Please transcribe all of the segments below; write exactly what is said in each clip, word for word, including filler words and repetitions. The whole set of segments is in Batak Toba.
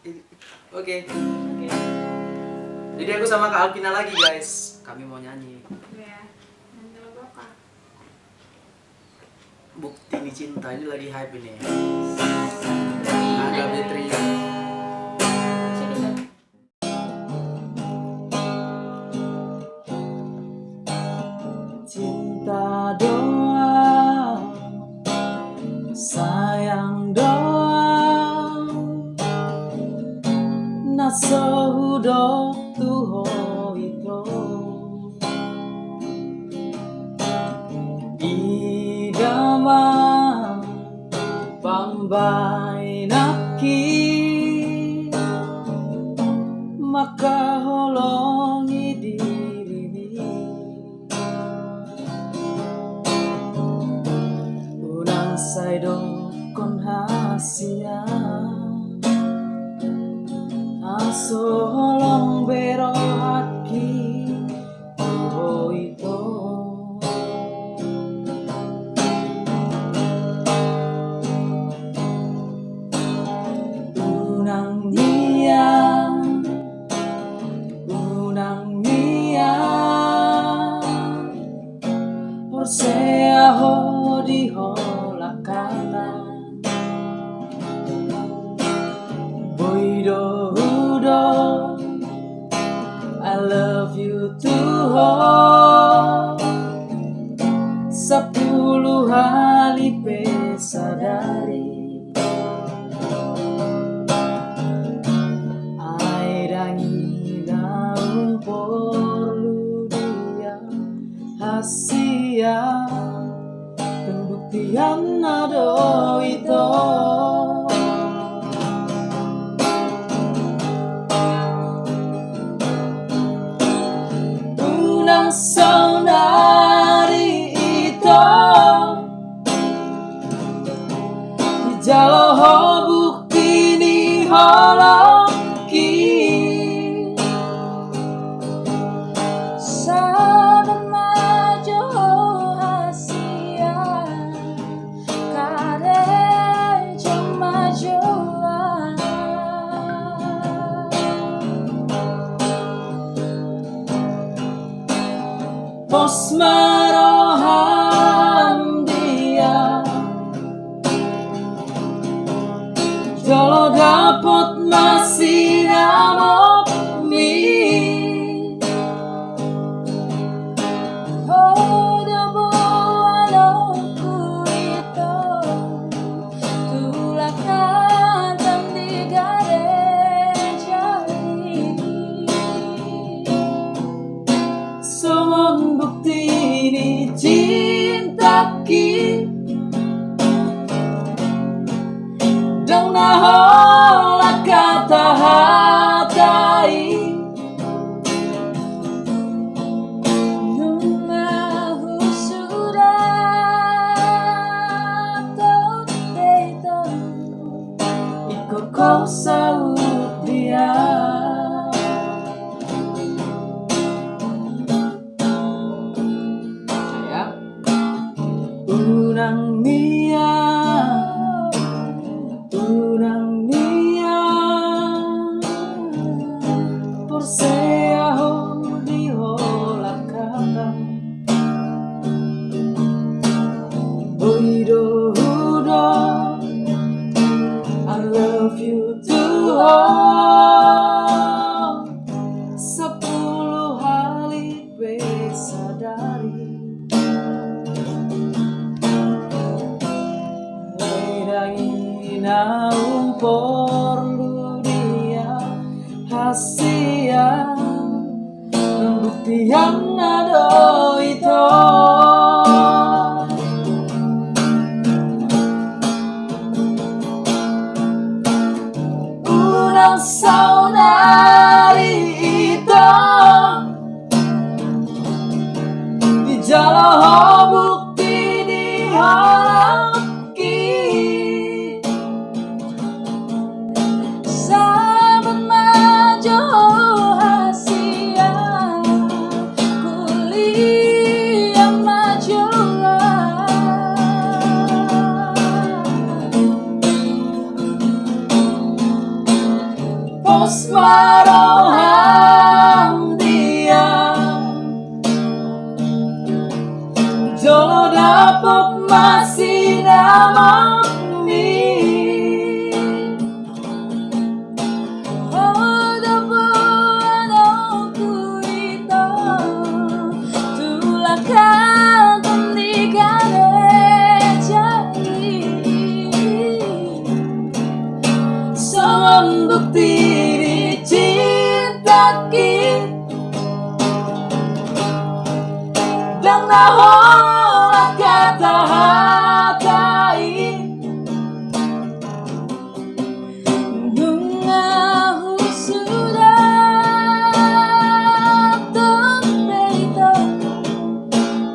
Oke. Oke. Jadi aku sama Kak Alvina lagi, guys. Kami mau nyanyi. Iya. Nyanyi lagu apa? Bukti ni cinta ini lagi hype ini. Angga Fitria. Cinta doang, sayang doang, na so hudok tu ho ito. Ida ma pambahenanki, mangkaholongi dirimi. Unang sai dokkon hasian, asa holong be rohangki tu ho ito. Unang nian, unang nian, porsea ho di holan hata. Boi do hudok I love you tu ho, sapuluh hali pe sadari. Ai dang i naung porlu dia hasian, pembuktianna do ito. Unang saonari ito dijalo ho bukti ni holongki. Sada ma jo hasian, karejo ma jo. Pos ma roham dia, jolo dapot ma sinamotmi. Ho do boanonku ito, tulang Adam di gareja i. Songon bukti ni cintangki, dang na holan hata-hata i. Nunga husurat do ito, ingkon ho saut dia. Unang nian, unang nian, porsea ho di holan hata. Boi do hudok I love you tu ho, sapuluh hali pe sadari. Ai dang i naung porlu dia hasian, pembuktianna do ito. Unang saonari ito dijalo ho bukti ni holongki. Sabar ma jo hasian, kuliah ma jo. Maroham dia, jolo dapot ma sinamotmi. Oda boanonku ito, tulang kampung di gareja i. Songon bukti ni cintaki, ndang na holan hata-hata i. Nunga husuda tong be ito,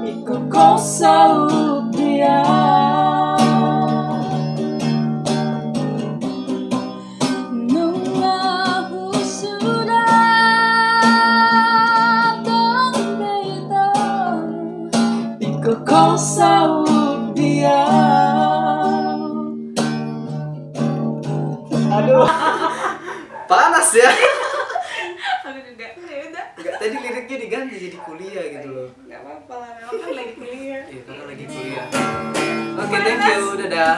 ingkon ho saut dia. Nunga husuda tong be ito, ingkon ho saut dia. Aduh. Panas ya. Aku juga. Ya udah. Enggak, tadi liriknya diganti jadi kuliah gitu loh. Nggak apa-apa lah, memang kan lagi kuliah. Iya, karena lagi kuliah. Oke, thank you. Dadah.